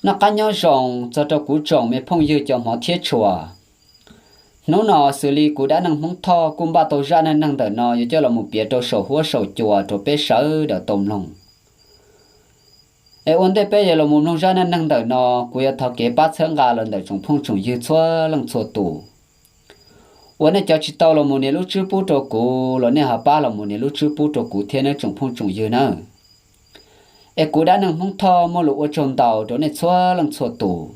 Noj qab nyob zoo txog rau kuv tsoom me phooj ywg cov hmov thiab tshua. Hnub no xws li kuv dab neeg Hmoob Thoj kuj npaj tau zaj neej neeg ntawm no yuav coj los mus piav rau saum huab saum cua rau peb sawv daws tau mloog. Es ua ntej peb yuav los mus mloog zaj neej neeg ntawm no, kuv yuav thov kev pab txhawb nqa los ntawm tsoom phooj tsoom ywg txhua leej txhua tus uas nej cov tsis tau los mus nias lub tswb pub rau kuv los nej ho pab los mus nias lub tswb pub rau kuv thiab nawb tsoom phooj tsoom ywg nawb. Es kuv dab neeg Hmoob Thoj muaj lus ua tsaug ntau rau nej txhua leej txhua tus.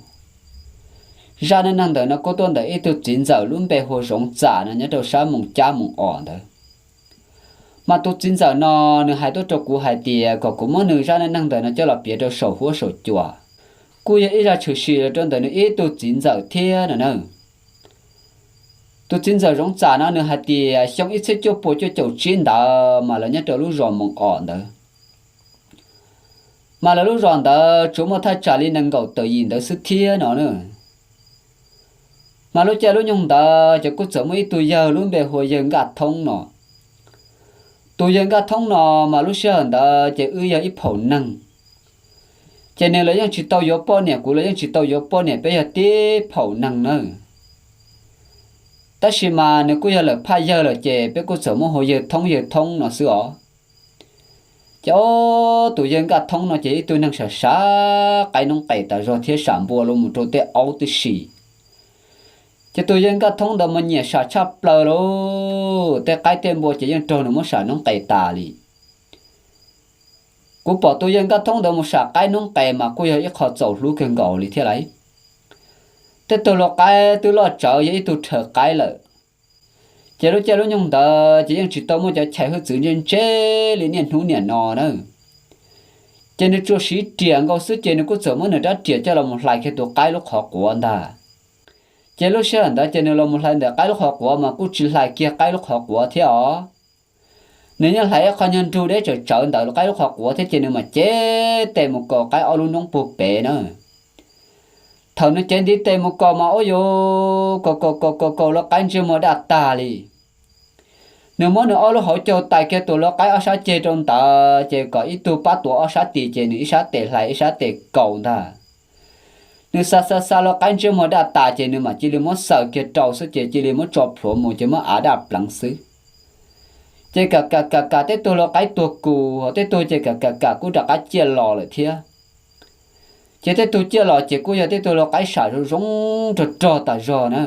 Zaj neej neeg ntawm no kuj tuaj ntawm ib tug txiv ntxawm lub npe hu ua Zoov Txam no nyob rau sab Moos Cab Moos Os ntawd. Mas tus txiv ntxawm no nws hais tuaj rau kuv hais tias kom kuv muab nws zaj neej neeg ntawm no coj los piav rau saum huab saum cua, kuj yog ib zaj tshwm sim los rau ntawm nws ib tug txiv ntxawm thiab no na. Tus txiv ntxawm Zoov Txam no nws hais tias xyoo ib txhiab cuaj puas cuaj caum tsib ntawd mas lawv nyob rau lub zos Moos Os ntawd. Mas lawv lub zos ntawd tsuas muaj thaj tsam li nees nkaum tawm yim ntawd xwb thiab no na. Mas lub caij lub nyoog ntawd ces kuj txawm muaj ib tug yawg lub npe hu ua yawg Nkaj Thoob no. Tus yawg Nkaj Thoob no mas lub sij hawm ntawd ces wb yog ib phaum neeg, ces nws los yeej tsis tau yuav poj niam, kuv los yeej tsis tau yuav poj niam, peb yog tib phaum neeg nawb. Tab sis mas nws kuj yog lawm phaj yawg lawm ces peb kuj txawm muab hu yawg Thoob yawg Thoob no xwb os. Ces ob tus yawg Nkaj Thoob no ces ib tug neeg sam sam qaib noob qes tas zog thiab sam npua los mus rau tej aub tib si. Ces tus yawg Nkaj Thoob ntawd mas nyiam sam tshaj plaws li, tej qaib tej npua ces yeej raug nws muab sam noob qes tas li. Kuv pom tus yawg Nkaj Thoob ntawd mus sam qaib noob qes mas kuj yog ib qho txaus hlub kawg nkaus li thiab lauj. Tej tug lau qaib twb loj tsawv yog ib tug rhawv qaib lawm. Ces lub caij lub nyoog ntawd ces yeej tsis tau muaj cov chais hwj txwv ntse ntse li niaj hnub niam no na. Ces nws tsuas siv riam nkaus xwb ces nws kuj txawm muab nws rab riam coj los mus hlais kiag tus qaib lub qhov quav ntag. Ces lub sij hawm ntawd ces nws los mus hlais ntawm qaib lub qhov quav mas kuj tsis hlais kiag qaib lub qhov quav thiab os. Nws yeej hlais ib qho nyuag nrug deb tsawv tsawv ntawm qaib lub qhov quav thiab ces nws mam cev tes mus kaus qaib ob lub noob puag pem na. Thaum nws cev ntiv tes mus kaus mas ua cas kaus kaus kaus kaus kaus lau qaib ntsiag muag daj tag li. Nws muab nws ob lub hauv caug tais kiag tus lau qaib ob sab ceg rau ntawd ces kom ib tug pab tuav ob sab tis ces nws ib sab tes hlais ib sab tes kaus ntag. Nws xa xa xa lau qaib ntsiag muag daj tas ces nws mam cia li muab xaws kiag rau xwb ces cia li muab tso plhuav mus ces muab av daj pleev xwb. Ces kam kam kam kam tej tug lau qaib tuag kus, tej tug ces kam kam kam kuj rov qab ciaj los lawm thiab. Ces tej tug ciaj los ces kuj yog tej tug lau qaib sam zoo zoo rog rog tas zog na.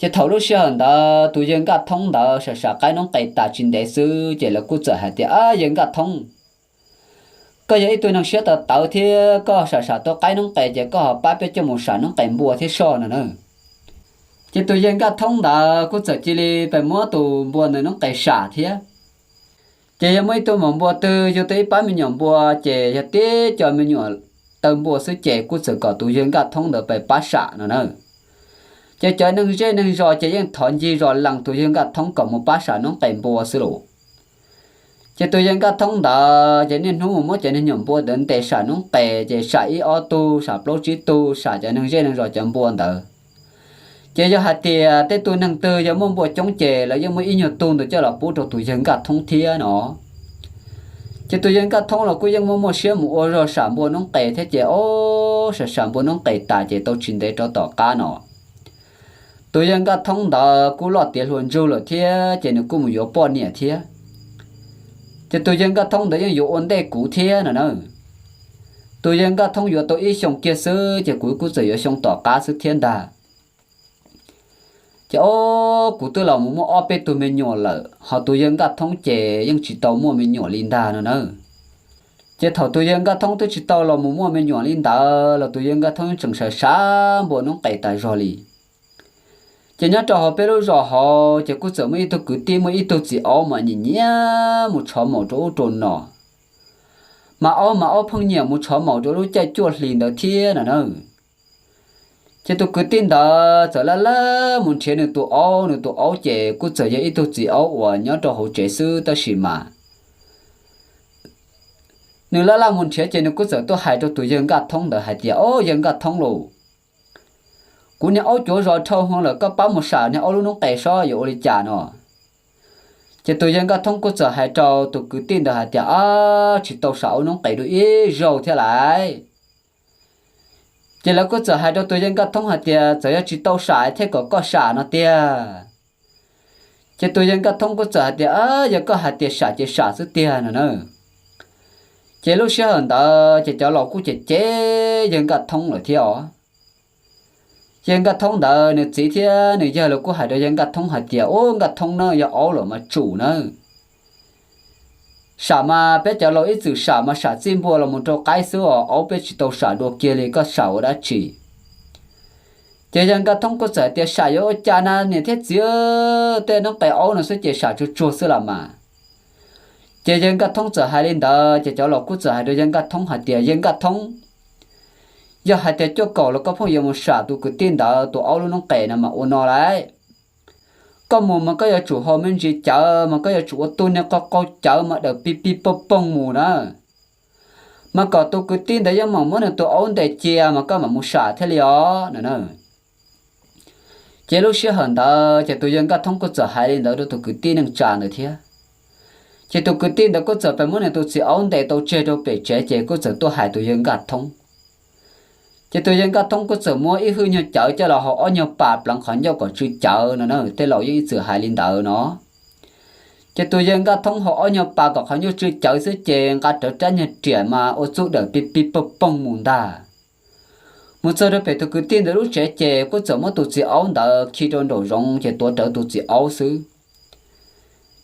Ces thaum lub sij hawm ntawd tus yawg Nkaj Thoob ntawd sam sam qaib noob qes tas tsis ntev xwb ces lawv kuj txawm hais tias, Ab, yawg Nkaj Thoob, koj yog ib tug neeg siab tawv tawv thiab koj sam sam tau qaib noob qes ces koj ho pab peb coj mus sam noob qes npua thiab soj no na. Ces tus yawg Nkaj Thoob ntawd kuj txawm cia li pes muab tus npua ntawd noob qes sam thiab. Ces yog muaj ib tug maum npua twg yug tau ib pab me nyuam npua ces yog tib co me nyuam taw npua xwb ces kuj txawm kom tus yawg Nkaj Thoob ntawd pes pab sam no na. Ces cov neeg zej neeg zos ces yeej thov ncig zos lees tus yawg Nkaj Thoob kom mus pab sam noob qes npua xwb lauj. Ces tus yawg Nkaj Thoob ntawd ces niaj hnub mus muab cov me nyuam npua ntawd ntes sam noob qes ces sam ib ob tug, sam plaub tsib tug, sam cov neeg zej neeg zos cov npua ntawd. Ces yog hais tias tej tug neeg twg yog muaj npua coob ces lawv yeej muab ib nyuag tug ntawd coj los pub rau tus yawg Nkaj Thoob thiab no. Ces tus yawg Nkaj Thoob los kuj yeej muaj muaj siab mus ua zog sam npua noob qes thiab ces ob sam sam npua noob qes tas ces tau tsis ntev rau tom qab no tus yawg Nkaj Thoob ntawd kuj loj tiav hluas ntsug lawm thiab ces nws kuj mus yuav poj niam thiab. Ces tus yawg Nkaj Thoob ntawd yeej yuav ua ntej kuv thiab no na. Tus yawg Nkaj Thoob yuav tau ib xyoo kiag xwb ces kuv kuj txawm yuav xyoo tom qab xwb thiab ntag. Ces ob kuv twb los mus muaj ob peb tug me nyuam lawm ho tus yawg Nkaj Thoob ces yeej tsis tau muaj me nyuam li ntag no na. Ces thaum tus yawg Nkaj Thoob twb tsis tau los mus muaj me nyuam li ntawd los tus yawg Nkaj Thoob tseem sam sam npua noob qes tas zog li. Ces nyob rau hauv peb lub zos hauv ces kuj txawm muaj ib tug kwv tij muaj ib tug txiv aub mas nyiam nyiam mus tshov maum rau ub rau no. Mas aub mas aub pheej nyiam mus tshov maum rau lub caij cuaj hlis ntawd thiab no na. Ces tus kwv tij ntawd txawm laj laj mus nrhiav nws tus aub, nws tus aub ces kuj txawm yog ib tug txiv aub uas nyob rau hauv tsev xwb tab sis mas nws laj laj mus nrhiav ces nws kuj txawm tuaj hais rau tus yawg Nkaj Thoob ntawd hais tias, Ob, yawg Nkaj Thoob lauj, kuv niag aub cuav zos dhau hwv lawm, koj pab mus sam niag aub lub noob qes saib yuav ua li cas no. Ces tus yawg Nkaj Thoob kuj txawm hais rau tus kwv tij ntawd hais tias, Ab, tsis tau sam aub noob qes dua ib zaug thiab lauj. Ces lawv kuj txawm hais rau tus yawg Nkaj Thoob hais tias, txawm yog tsis tau sam thiaj kom koj sam no tiag. Ces tus yawg Nkaj Thoob kuj txawm hais tias, yog koj hais tias sam ces sam xwb tiag no na. Ces lub sij hawm ntawd ces cov laus kuj cem cem yawg Nkaj Thoob lawm thiab os. Yawg Nkaj Thoob ntawd nws txiv thiab nws yawg los kuj hais rau yawg Nkaj Thoob hais tias, ub, Nkaj Thoob na, yog aub los mas tsum na. Sam mas peb cov laus ib txwm sam mas sam txij npua los mus rau qaib xwb os, aub peb tsis tau sam dua kiag li, koj sam ua dab tsi? Ces yawg Nkaj Thoob kuj txawm tias, sam yuav ua cas na niam thiab txiv, tej noob qes aub no xwb ces sam tsuag tsuag xwb los mas. Ces yawg Nkaj Thoob txawm hais li ntawd ces cov laus kuj txawm hais rau yawg Nkaj Thoob hais tias, yawg Nkaj Thoob, yog hais tias cuaj kaum los koj pheej yuav mus sam tus kwv tij ntawd tus aub lub noob qes no mas ua no lauj. Koj mus mas koj yuav tsum haus me ntsis cawv, mas koj yuav tsum ua tus niag qaug qaug cawv mas dawm pig pig poog poog mus na, mas kom tus kwv tij ntawd yeej meem muab nws tus aub ntes cia mas koj mam mus sam thiaj li os no na. Ces lub sij hawm ntawd ces tus yawg Nkaj Thoob kuj txawm hais li ntawd rau tus kwv tij neej tsa ntawd thiab. Ces tus kwv tij ntawd kuj txawm pes muab nws tus txiv aub ntes tau tseg rau pem tsev ces kuj txawm tuaj hais tus yawg Nkaj Thoob. Ces tus yawg Nkaj Thoob kuj txawm muab ib hwj nyuag cawv coj los haus ob nyuag pas pleev qhov ncauj kom tsw cawv no na, tej laus yeej ib txwm hais li ntawd no. Ces tus yawg Nkaj Thoob haus ob nyuag pas kom qhov ncauj tsw cawv xwb ces nqa rawv rab nyuag riam mas ua txuj dawm pig pig poog poog mus ntag. Mus txog rau pem tus kwv tij ntawd lub tsev ces kuj txawm muab tus txiv aub ntawd khi rau nraum zoov ces tuav rawv tus txiv aub xwb.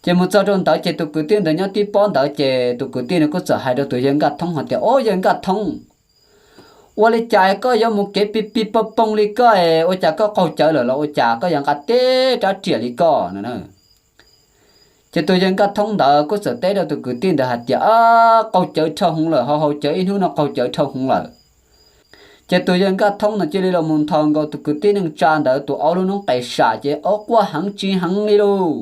Ces mus txog rau ntawd ces tus kwv tij ntawd nyob tib pob ntawd ces tus kwv tij nws kuj txawm hais rau tus yawg Nkaj Thoob hais tias, ob, yawg Nkaj Thoob, ua li cas koj yuav mus kev pig pig poog poog li koj es ua cas koj qaug cawv lawm los ua cas koj yuav nqa teb rab riam li koj no na? Ces tus yawg Nkaj Thoob ntawd kuj txawm teb rau tus kwv tij ntawd hais tias, qaug cawv dhau hwv lawm, ho haus cawv ib hnub no qaug cawv dhau hwv lawm. Ces tus yawg Nkaj Thoob ntawd cia li los mus nthos nkaus tus kwv tij neej tsa ntawd tus aub lub noob qes sam ces aub quaj heev tsis heev li lauj.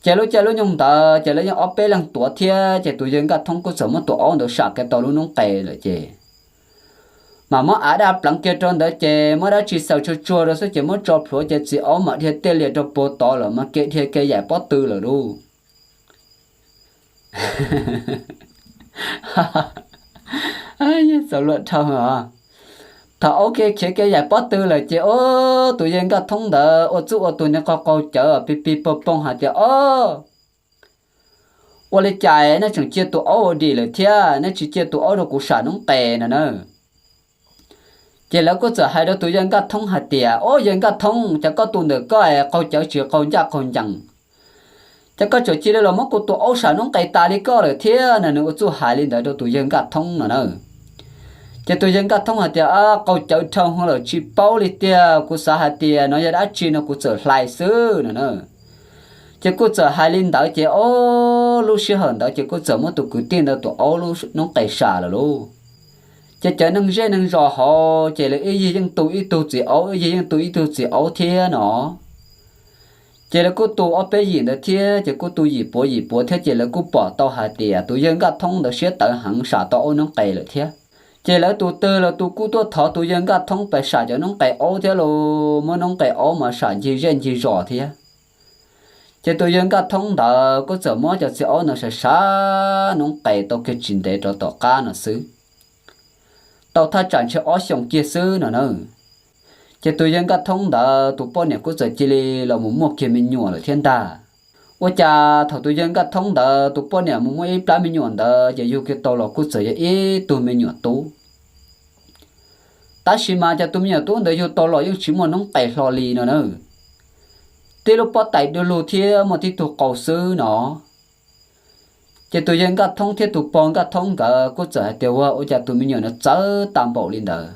Ces lub caij lub nyoog ntawd ces lawv yeej ob peb leeg tuav thiab ces tus yawg Nkaj Thoob kuj txawm muab tus aub ntawd sam kiag tau lub noob qes lawm ces mam muab av daj pleev kiag rau ntawd ces muab dab tsi xaws tsuag tsuag rau xwb ces muab tso plhuav ces txiv aub mam dhia tiaj lias rau puag tod lawm mas kev dhia kev yaim pob tw lawm lauj. Txaus luag dhau. Thaum aub kev khiav kev yaim pob tw lawm ces tus yawg Nkaj Thoob ntawd ua txuj ua tus niag qaug qaug cawv pig pig poog poog hais tias, ob, ua li cas nej tseem cia tus aub ua dim lawm thiab nej tsis cia tus aub rau kuv sam noob qes no na? Ces lawv kuj txawm hais rau tus yawg Nkaj Thoob hais tias, ob, yawg Nkaj Thoob, cas koj tus ntawm koj es qaug cawv tsis qaug ncaj qaug ncees, cas koj tseem cia li los muab kuv tus aub sam noob qes tas li koj lawm thiab no. Nws ua txuj hais li ntawd rau tus yawg Nkaj Thoob no na. Ces tus yawg Nkaj Thoob hais tias, qaug cawv dhau hwv lawm tsis paub li tiag, kuv xav hais tias no yog dab tsi no kuv txawm hlais xwb no na. Ces kuj txawm hais li ntawd ces ob, lub sij hawm ntawd ces kuj txawm muab tus kwv tij ntawd tus aub lub noob qes sam lawm lauj. Ces cov neeg zej neeg zos hauv ces lawv ib yig yeej tu ib tug txiv aub, ib yig yeej tu ib tug txiv aub thiab no. Ces lawv kuj tu ob peb yim ntawd thiab ces kuj tu yim puav yim puav thiab ces lawv kuj pom tau hais tias tus yawg Nkaj Thoob ntawd siab tawv heev sam tau aub noob qes lawm thiab. Ces lawv tus twg los tus kuj tuaj thov tus yawg Nkaj Thoob pes sam cov noob qes aub thiab los muab noob qes aub mas sam ncig zej ncig zos thiab. Ces tus yawg Nkaj Thoob ntawd kuj txawm muab cov txiv aub ntawd sam sam noob qes tau kiag tsis ntev rau tom qab no xwb, tau thaj tsam ntshe ob xyoos kiag xwb no na. Ces tus yawg Nkaj Thoob ntawd tus poj niam kuj txawm cia li los mus muaj kiag me nyuam lawm thiab ntag. Ua cas thaum tus yawg Nkaj Thoob ntawd tus poj niam mus muaj ib plab me nyuam ntawd ces yug kiag tau los kuj txawm yog ib tug me nyuam tub. Tab sis mas cas tus me nyuam tub ntawd yug tau los yeej tsis muaj noob qes hlo li no na, tib lub pob tais du lug thiab muaj tib tug qau xwb no. Ces tus yawg Nkaj Thoob thiab tus pog Nkaj Thoob nkawd kuj txawm hais tias, ua cas tus me nyuam no txawv tag npaum li ntawd?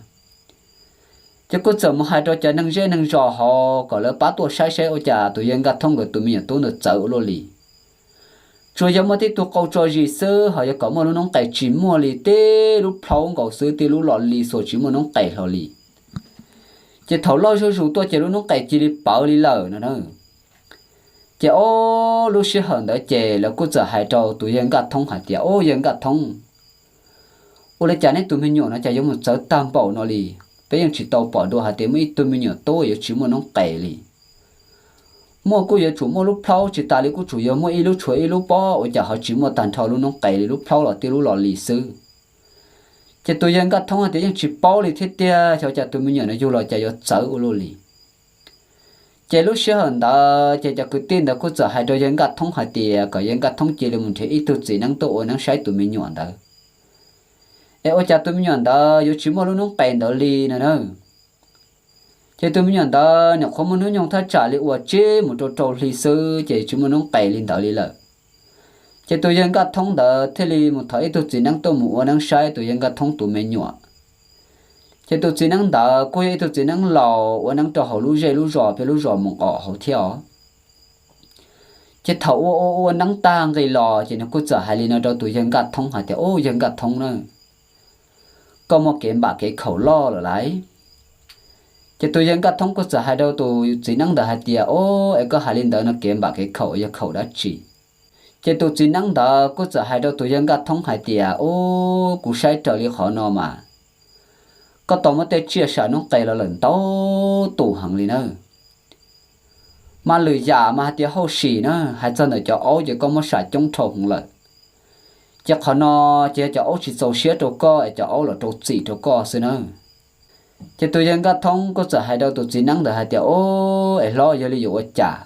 Ces kuj txawm mus hais rau cov neeg zej neeg zos hauv kom lawv pab tuaj saib saib ua cas tus yawg Nkaj Thoob nkawd tus me nyuam tub ntawd txawv ua luaj li. Tsuas yog muaj tib tug qau tso zis xwb, ho yog kom muaj lub noob qes tsis muaj li, tib lub plhaub nkaus xwb, tib lub los li xuas tsis muaj noob qes hlo li. Ces thaum loj zuj zus tuaj ces lub noob qes cia li pawv li lawm no na. Ces ob, lub sij hawm ntawd ces lawv kuj txawm hais rau tus yawg Nkaj Thoob hais tias, ob, yawg Nkaj Thoob, ua li cas neb tus me nyuam no cas yuav mus txawv tag npaum no li? Peb yeej tsis tau pom dua hais tias muaj ib tug me nyuam tub yuav tsis muaj noob qes li. Muaj kuj yuav tsum muaj lub plhaub, tsis tas li kuj tsum yuav muaj ib lub tshuav ib lub pob, ua cas ho tsis muaj tag nrho lub noob qes li, lub plhaub los tib lub los li xwb. Ces tus yawg Nkaj Thoob hais tias yeej tsis paub li thiab tiag, xyov cas tus me nyuam no yug los cas yuav txawv ua luaj li. Ces lub sij hawm ntawd ces cov kwv tij ntawd kuj txawm hais rau yawg Nkaj Thoob hais tias kom yawg Nkaj Thoob cia li mus nrhiav ib tug txiv neeb tuaj ua neeb saib tus me nyuam ntawd, es ua cas tus me nyuam ntawd yuav tsis muaj lub noob qes ntawd li no na. Ces tus me nyuam ntawd nyuam qhuav muaj hnub nyoog thaj tsam li uas tsib mus rau rau hli xwb ces tsis muaj noob qes li ntawd li lawm. Ces tus yawg Nkaj Thoob ntawd thiaj li mus thov ib tug txiv neeb tuaj mus ua neeb saib tus yawg Nkaj Thoob tus me nyuam. Ces tus txiv neeb ntawd kuj yog ib tug txiv neeb laus ua neeb rau hauv lub zej lub zos peb lub zos Moos Os hauv thiab os. Ces thaum ua ua ua neeb tag nqis los ces nws kuj txawm hais li no rau tus yawg Nkaj Thoob hais tias, Ub, yawg Nkaj Thoob na, koj muaj kev npam kev khaum loj lawm lauj. Ces tus yawg Nkaj Thoob kuj txawm hais rau tus txiv neeb ntawd hais tias, Ub, es koj hais li ntawd no kev npam kev khaum yog khaum dab tsi? Ces tus txiv neeb ntawd kuj txawm hais rau tus yawg Nkaj Thoob hais tias, Ub, kuv saib raws li qhov no mas koj tau muab tej tsiaj sam noob qes los lawm ntau tus heev li na. Mas lwm yam mas hais tias hauj sim na, hais txog ntawm cov aub ces koj muab sam coob dhau heev lawm. Ces qhov no ces yog cov aub tsis txaus siab rau koj es cov aub los rau txim rau koj xwb na. Ces tus yawg Nkaj Thoob kuj txawm hais rau tus txiv neeb ntawd hais tias, Ub, es hlob, yog li yuav ua cas?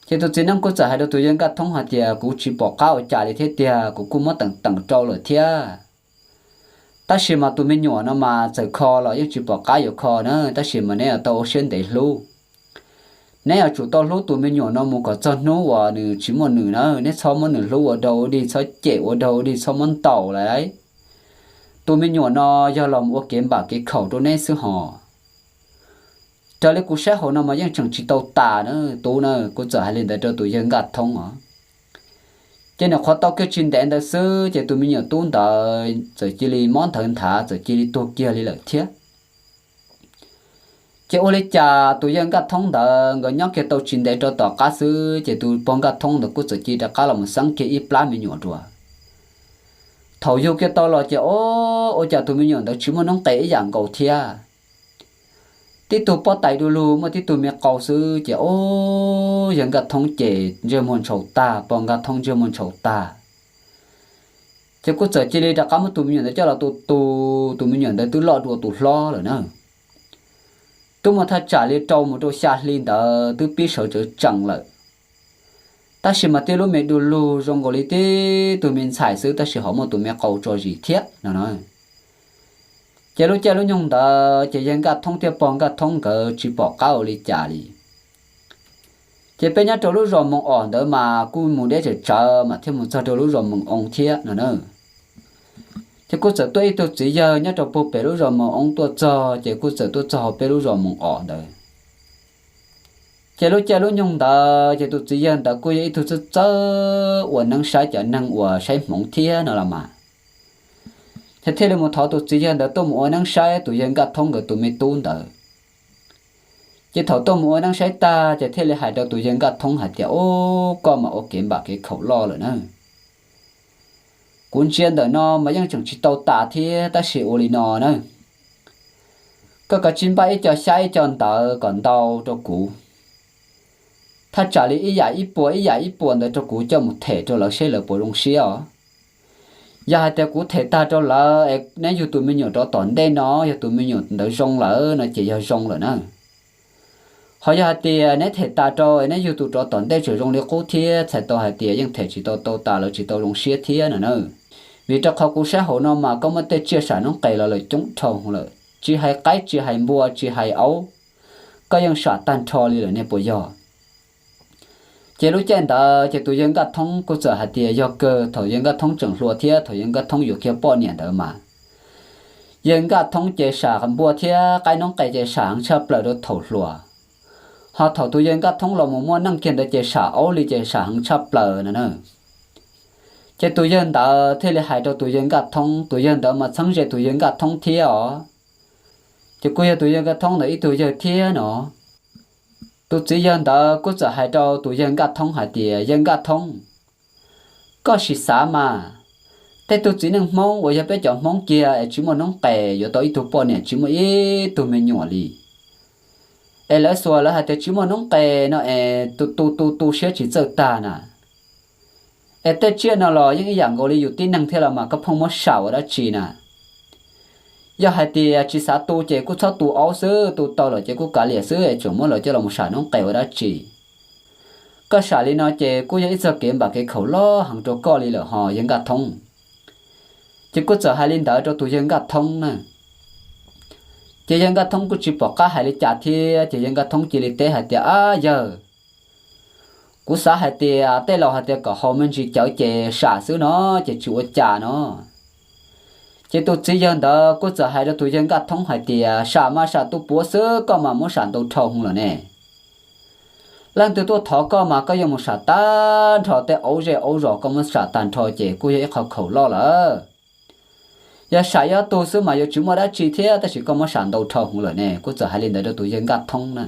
Ces tus txiv neeb kuj txawm hais rau tus yawg Nkaj Thoob hais tias, Kuv tsis pom qab ua cas li thiab tiag, kuv kuj muab teem teem rau lawm thiab. Tab sis mas tus me nyuam no mas txawm kho los yeej tsis pom qab yuav kho na, tab sis mas neb yuav tau ua siab ntev hlub. Neb yuav tsum tau hlub tus me nyuam no mus kom txog hnub uas nws tsis muaj nws na, neb txhob muab nws hlub ua dog ua dig, txhob cem ua dog ua dig, txhob muab ntaus lawm. Tus me nyuam no yog los ua kev npam kev khaum rau neb xwb hos. Raws li kuv saib hauv no mas yeej tseem tsis tau tas na, tub na. Kuj txawm hais li ntawd rau tus yawg Nkaj Thoob os. Ces nyuam qhuav tau kiag tsis ntev ntawd xwb ces tus me nyuam tub ntawd txawm cia li mob nthawv nthav, txawm cia li tuag kiag li lawm thiab. Ces ua li cas tus yawg Nkaj Thoob ntawd nkawd nyob kiag tau tsis ntev rau tom qab xwb ces tus pog Nkaj Thoob ntawd kuj txawm cia li rov qab los mus xeeb kiag ib plab me nyuam dua. Thaum yug kiag tau los ces, o, ua cas tus me nyuam ntawd tsis muaj noob qes ib yam nkaus thiab. Tib tug pob tais du lug muaj tib tug me qau xwb ces, o, yawg Nkaj Thoob ces ntsej muag ntshaus tag, pog Nkaj Thoob ntsej muag ntshaus tag. Ces kuj txawm cia li rov qab muab tus me nyuam ntawd coj los tu tu, tus me nyuam ntawd twb loj dua tus hlob lawm na. Twb muaj thaj tsam li rau mus rau xya hli ntawd twb pib sawv tsawv tsees lawm. Tab sis mas tib lub me du lug zoo nkaus li tib tug me ntxhais xwb tab sis ho muaj tus me qau tso zis thiab no na. Ces lub caij lub nyoog ntawd ces yawg Nkaj Thoob thiab pog Nkaj Thoob nkawd tsis pom qab ua li cas li. Ces peb nyob rau lub zos Moos Os ntawd mas kuj mus deb tsawv tsawv mas thiaj mus txog rau lub zos Moos Oo thiab no na. Ces kuj txawm tuaj ib tug txiv yawg nyob rau puag pem lub zos Moos Oo tuaj txog ces kuj txawm tuaj txog hauv peb lub zos Moos Os ntawd. Ces lub caij lub nyoog ntawd ces tus txiv yawg ntawd kuj yog ib tug txawj txawj ua neeb saib cov neeg uas saib hmoov thiab no los mas. Ces thiaj li mus thov tus txiv yawg ntawd tuaj mus ua neeb saib tus yawg Nkaj Thoob nkawd tus me tub ntawd. Ces thaum tuaj mus ua neeb saib tag ces thiaj li hais rau tus yawg Nkaj Thoob hais tias, o, koj mas ua kev npam kev khaum loj lawm na. Kuv ntsia ntawm no mas yeej tseem tsis tau tas thiab tab sis ua li no na, koj kav tsij npaj ib co xyab ib co ntawv kom ntau rau kuv. Thaj tsam li ib yam ib puas ib yam ib puas ntawd rau kuv coj mus them rau lawv seb lawv puas zoo siab os. Yog hais tias kuv them tag rau lawv es neb yug tus me nyuam rov tom ntej no, yog tus me nyuam ntawd zoo lawm no ces yog zoo lawm na. Ho yog hais tias neb them tas rau es neb yug tus rov tom ntej tseem zoo li qub thiab txhais tau hais tias yeej them tsis tau tau tas lawv tsis tau zoo siab thiab no na. Vim rau qhov kuv saib hauv no mas koj muab tej tsiaj sam noob qes los lawm coob dhau lawm, tsis hais qaib tsis hais npua tsis hais aub, koj yeej sam tag nrho li lawm nej puas yog? Ces lub caij ntawd ces tus yawg Nkaj Thoob kuj txawm hais tias yog kawg thaum yawg Nkaj Thoob tseem hluas thiab thaum yawg Nkaj Thoob yuav kiag poj niam ntawd mas yawg Nkaj Thoob ces sam npua thiab qaib noob qes ces sam heev tshaj plaws rau thaum hluas. Ho thaum tus yawg Nkaj Thoob los mus muaj neej kiag ntawd ces sam aub li ces sam heev tshaj plaws no na. Ces tus yawg ntawd thiaj li hais rau tus yawg Nkaj Thoob, tus yawg ntawd mas txheeb ze tus yawg Nkaj Thoob thiab os. Ces kuj yog tus yawg Nkaj Thoob ntawd ib tug yawg thiab no. Tus txiv yawg ntawd kuj txawm hais rau tus yawg Nkaj Thoob hais tias, yawg Nkaj Thoob, koj sim xav mas, tej tug txiv neej Hmoob uas yog peb cov Hmoob kiag es tsis muaj noob qes yuav tau ib tug poj niam tsis muaj ib tug me nyuam li. Es lawv xuas lawv hais tias tsis muaj noob qes no es tu tu tu tu siab tsis txawj tag na. Es tej tsiaj no los yeej ib yam nkaus li yus tib neeg thiab los mas koj pheej muab sam ua dab tsi na. Yog hais tias tsis xav tu ces kuj txhob tu aub xwb, tu tau lawm ces kuj kav liam xwb, tseem muab lawv coj los sam noob qes ua dab tsi? Koj sam li no ces kuj yog ib txog kev npam kev khaum loj heev rau koj li lawm hos yawg Nkaj Thoob. Ces kuj txawm hais li ntawd rau tus yawg Nkaj Thoob na. Ces yawg Nkaj Thoob kuj tsis pom qab hais li cas thiab, ces yawg Nkaj Thoob cia li teb hais tias, Ab yawg, kuv xav hais tias tej laus hais tias kom haus me ntsis cawv ces sam xwb no, ces tsis ua cas no. Ces tus txiv yawg ntawd kuj txawm hais rau tus yawg Nkaj Thoob hais tias, Sam mas sam tus puav xwb, koj mas muab sam ntau dhau heev lawm ne. Leej twg tuaj thov koj mas koj yuav mus sam tag nrho tej aub zej aub zos, koj muab sam tag nrho ces kuj yog ib qho khaum loj lawm. Yog sam ib ob tug xwb mas yuav tsis muaj dab tsi thiab, tab sis koj muab sam ntau dhau heev lawm ne. Kuj txawm hais li ntawd rau tus yawg Nkaj Thoob na.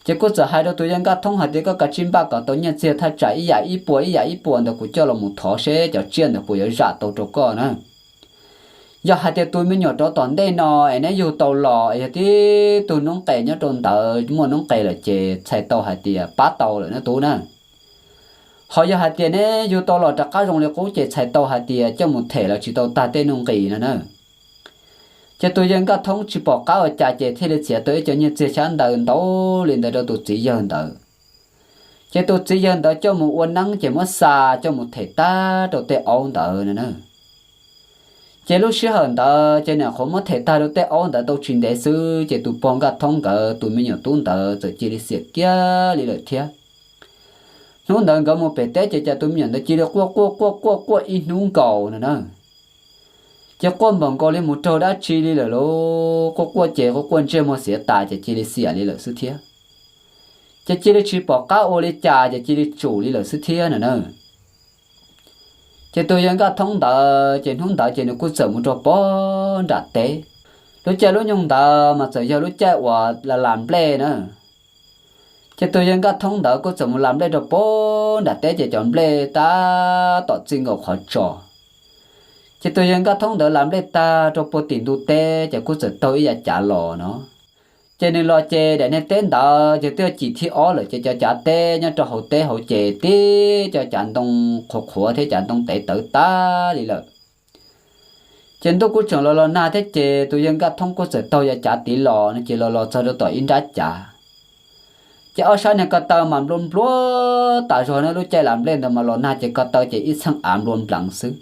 Ces kuj txawm hais rau tus yawg Nkaj Thoob hais tias, Koj kav tsij npaj kom tau nyiaj txiag thaj tsam ib yam ib puas ib yam ib puas ntawd kuv coj los mus thov seb cov tsiaj ntawd puas yuav zam tau rau koj na. Yog hais tias tus me nyuam rov tom ntej no es neb yug tau los es yog tib tug noob qes nyob rau ntawd muaj noob qes lawm ces txhais tau hais tias pab tau lawm na tub na. Ho yog hais tias neb yug tau los rov qab zoo li qub ces txhais tau hais tias coj mus them los tsis tau tag tej nuj nqis no na. Ces tus yawg Nkaj Thoob tsis pom qab ua cas ces thiaj li txiav tau ib co nyiaj txiag xyab ntawv ntau li ntawd rau tus txiv yawg ntawd. Ces tus txiv yawg ntawd coj mus ua neeb ces muab xa coj mus them tag rau tej aub ntawd no na. Ces lub sij hawm ntawd ces nyuam qhuav muab them tag rau tej aub ntawd tau tsis ntev xwb ces tus pog Nkaj Thoob nkawd tus me nyuam tub ntawd txawm cia li xiam kiag li lawm thiab. Hnub ntawd nkawd mus pem teb ces cas tus me nyuam ntawd cia li quaj quaj quaj quaj quaj ib hnub nkaus no na. Ces quaj npaum nkaus li mus raug dab tsi li lawm lauj, quaj quaj ces quaj quaj ntsej muag xiav tas ces cia li xiam li lawm xwb thiab. Ces cia li tsis pom qab ua li cas ces cia li tsum li lawm xwb thiab no na. Ces tus yawg Nkaj Thoob ntawd ces hnub ntawd ces nws kuj txawm mus rau pog nram teb. Lub caij lub nyoog ntawd mas txawm yog lub caij uas las las nplej na. Ces tus yawg Nkaj Thoob ntawd kuj txawm mus las nplej rau pog nram teb ces cov nplej tab tom txij nkaus qhov tso. Ces tus yawg Nkaj Thoob ntawd las nplej tag rau puag tim ntug teb ces kuj txawm taug ib yav cav los no. Ces nws los ces daim niag teb ntawd ces twb yog cim thib ob lawm ces cov cav teb nyob rau hauv teb hauv ces tib cov cav ntoo qhuav qhuav thiab cav ntoo tev tawv tag li lawm. Ces ntuj kuj tseem los los nag thiab ces tus yawg Nkaj Thoob kuj txawm taug yav cav tid los no ces los los txog rau tom ib nrab cav. Ces ob sab niag ko taw mas nplua nplua tas zog na, lub caij las nplej ntawd mas los nag ces ko taw ces ib txheej av nplua npleev xwb.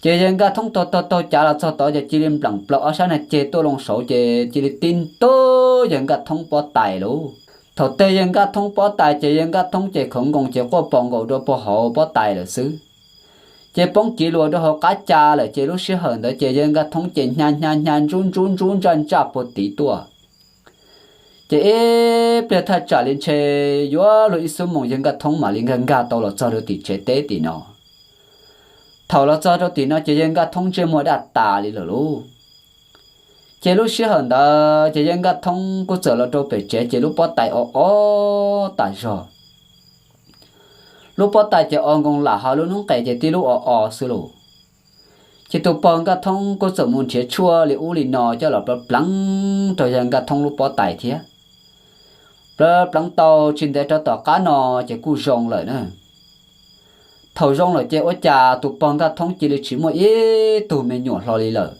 Ces yawg Nkaj Thoob taug taug taug cav los txog tod ces cia li npleem plaws ob sab niag ceg tuaj loo saud ces cia li tib ntuj yawg Nkaj Thoob pob tais lauj. Thaum twg yawg Nkaj Thoob pob tais ces yawg Nkaj Thoob ces khoov nkoos ces quaj pos nkaus rau puag hauv pob tais lawm xwb. Ces poob kiv luas rau hauv qab ca lawm ces lub sij hawm ntawd ces yawg Nkaj Thoob ces hnyav hnyav hnyav ntsub ntsub ntsub ntsaj ntsaj puag tid tuaj. Ces ib pliag thaj tsam li ntshe yuav luag ib xuab moos yawg Nkaj Thoob mam li nkag nkag tau los txog rau tim tsev teb tim no. Thaum los txog rau tim no ces yawg Nkaj Thoob ntsej muag daj tas li lawm lauj. Ces lub sij hawm ntawd ces yawg Nkaj Thoob kuj txawm los rau pem tsev ces lub pob tais o o tas zog. Lub pob tais ces o nkoos lam hauv lub noob qes ces tib lub o o xwb lauj. Ces tus pog Nkaj Thoob kuj txawm mus nrhiav tshuaj li ub li no coj los pleev pleev rau yawg Nkaj Thoob lub pob tais thiab. Pleev pleev tau tsis ntev rau tom qab no ces kuj zoo lawm na. Thaum zoo lawm ces ua cas tus pog Nkaj Thoob cia li tsis muaj ib tug me nyuam hlo li lawm.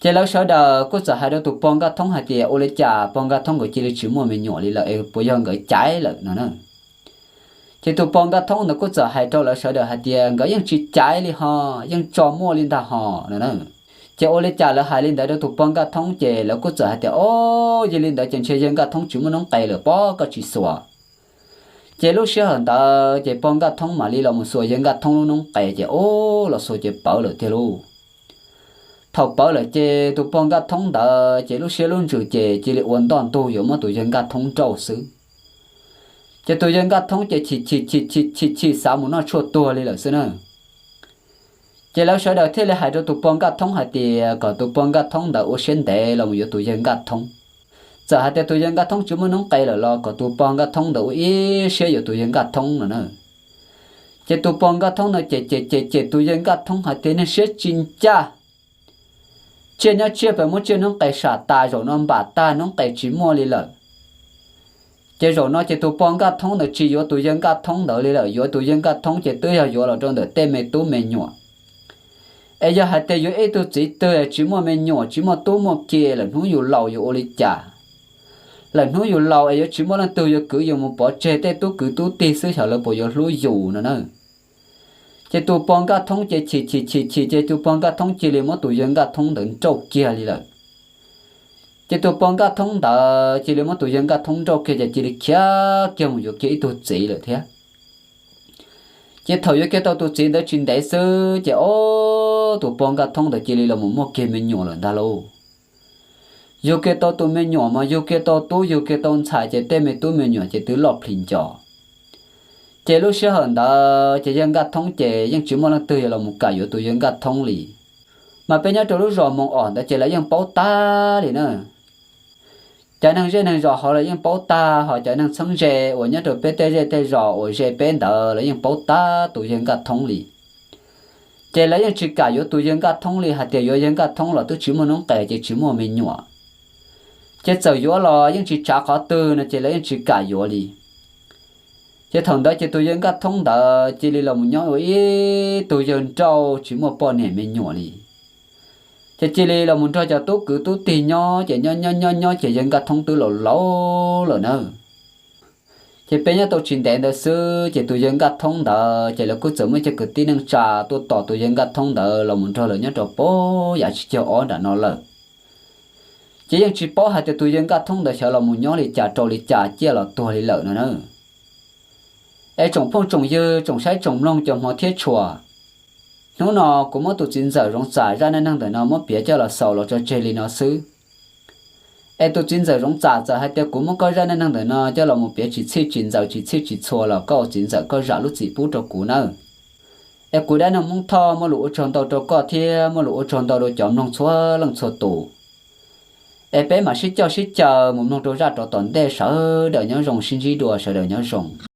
Ces lawv sawv daws kuj txawm hais rau tus pog Nkaj Thoob hais tias ua li cas pog Nkaj Thoob nkawd cia li tsis muaj me nyuam li lawm es puas yog nkawd caiv lawm no na. Ces tus pog Nkaj Thoob ntawd kuj txawm hais rau lawv sawv daws hais tias nkawd yeej tsis caiv li ho, yeej tso muaj li ntag ho no na. Ces ua li cas lawv hais li ntawd rau tus pog Nkaj Thoob ces lawv kuj txawm hais tias o, yog li ntawd ces ntshe yawg Nkaj Thoob tsis muaj noob qes lawm pob, koj tsis xuas. Ces lub sij hawm ntawd ces pog Nkaj Thoob mam li los mus xuas yawg Nkaj Thoob lub noob qes ces o, los xuas ces pawv lawm tiag lauj. Thaum pawv lawm ces tus pog Nkaj Thoob ntawd ces lub siab lub ntsws ces cia li ua ntoj ntug yuav muab tus yawg Nkaj Thoob nrauj xwb. Ces tus yawg Nkaj Thoob ces chim chim chim chim chim chim xav mus noj tshuaj tuag li lawm xwb na. Ces lawv sawv daws thiaj li hais rau tus pog Nkaj Thoob hais tias kom tus pog Nkaj Thoob ntawd ua siab ntev los mus yuav tus yawg Nkaj Thoob. Txawm hais tias tus yawg Nkaj Thoob tsis muaj noob qes lawm los kom tus pog Nkaj Thoob ntawd ua ib siab yuav tus yawg Nkaj Thoob no na. Ces tus pog Nkaj Thoob ntawd ces ces ces ces tus yawg Nkaj Thoob hais tias niag siab tsis ncaj, tsiaj nyob tsiaj pem muab tsiaj noob qes sam tas, zaum no npam tag noob qes tsis muaj li lawm. Ces zaum no ces tus pog Nkaj Thoob ntawd tsis yuav tus yawg Nkaj Thoob ntawd li lawm, yuav tus yawg Nkaj Thoob ces twb yog yuav los rau ntawm tej me tub me nyuam. Es yog hais tias yuav ib tug txiv twg tsis muaj me nyuam tsis muaj tub muaj ki, lawm hnub yus laus yuav ua li cas? Lawm hnub yus laus es yuav tsis muaj leej twg yuav kwv yus mus pov tseg tej tub kwv tub tij xwb xyov lawv puas yuav hlub yus no na. Ces tus pog Nkaj Thoob ces chim chim chim chim ces tus pog Nkaj Thoob cia li muab tus yawg Nkaj Thoob ntawd nrauj kiag li lawm. Ces tus pog Nkaj Thoob ntawd cia li muab tus yawg Nkaj Thoob nrauj kiag ces cia li khiav kiag mus yuav kiag ib tug txiv lawm thiab. Ces thaum yuav kiag tau tus txiv ntawd tsis ntev xwb ces ob tus pog Nkaj Thoob ntawd cia li los mus muaj kiag me nyuam lawm ntag lauj. Yug kiag tau tus me nyuam mas yug kiag tau tub yug kiag tau ntxhais ces tej me tub me nyuam ces twb loj plhis nco. Ces lub sij hawm ntawd ces yawg Nkaj Thoob ces yeej tsis muaj leej twg yuav los mus kam yuav tus yawg Nkaj Thoob li. Mas peb nyob rau lub zos Moos Os ntawd ces lawv yeej paub tag li na. Cov neeg zej neeg zos hauv lawv yeej paub tag, ho cov neeg txheeb ze uas nyob rau peb tej zej tej zos uas ze peb ntawd lawv yeej paub tag tus yawg Nkaj Thoob li. Ces lawv yeej tsis kam yuav tus yawg Nkaj Thoob li, hais tias yuav yawg Nkaj Thoob los twb tsis muaj noob qes ces tsis muaj me nyuam. Ces txawm yuav los yeej tsis tsav qhov twg no ces lawv yeej tsis kam yuav li. Ces thaum ntawd ces tus yawg Nkaj Thoob ntawd cia li los mus nyob ua ib tug yawg nrauj tsis muaj poj niam me nyuam li. Ces cia li los mus nrog cov tub kwv tub tij nyob ces nyob nyob nyob nyob ces yawg Nkaj Thoob twb laus laus lawm na. Ces peb nyob tau tsis ntev ntawd xwb ces tus yawg Nkaj Thoob ntawd ces lawv kuj txawm muaj cov kwv tij neej tsa tuaj tos tus yawg Nkaj Thoob ntawd los mus nrog lawv nyob rau pem yav tsib caug ob nram no lawm. Ces yeej tsis paub hais tias tus yawg Nkaj Thoob ntawd xyov los mus nyob li cas rau li cas ciaj los tuag li lawm no na. Es tsoom phooj tsoom ywg tsoom saib tsoom mloog cov hmov thiab tshua, hnub no kuv muab tus txiv ntxawm Zoov Txam zaj neej neeg ntawm no muab piav coj los xaus los tso tseg li no xwb. Es tus txiv ntxawm Zoov Txam, txawm hais tias kuv muab koj zaj neej neeg ntawm no coj los mus piav tsis txhij tsis ntxaws tsis txhij tsis txhua los koj ua txiv ntxawm koj zam lub txim pub rau kuv nawb. Es kuv dab neeg Hmoob Thoj muaj lus ua tsaug ntau rau koj thiab muaj lus ua tsaug ntau rau cov mloog txhua leej txhua tus. Es peb mam sib coj sib caw mus mloog rau zaj rov tom ntej, sawv daws nyob zoo, sib ntsib dua, sawv daws nyob zoo.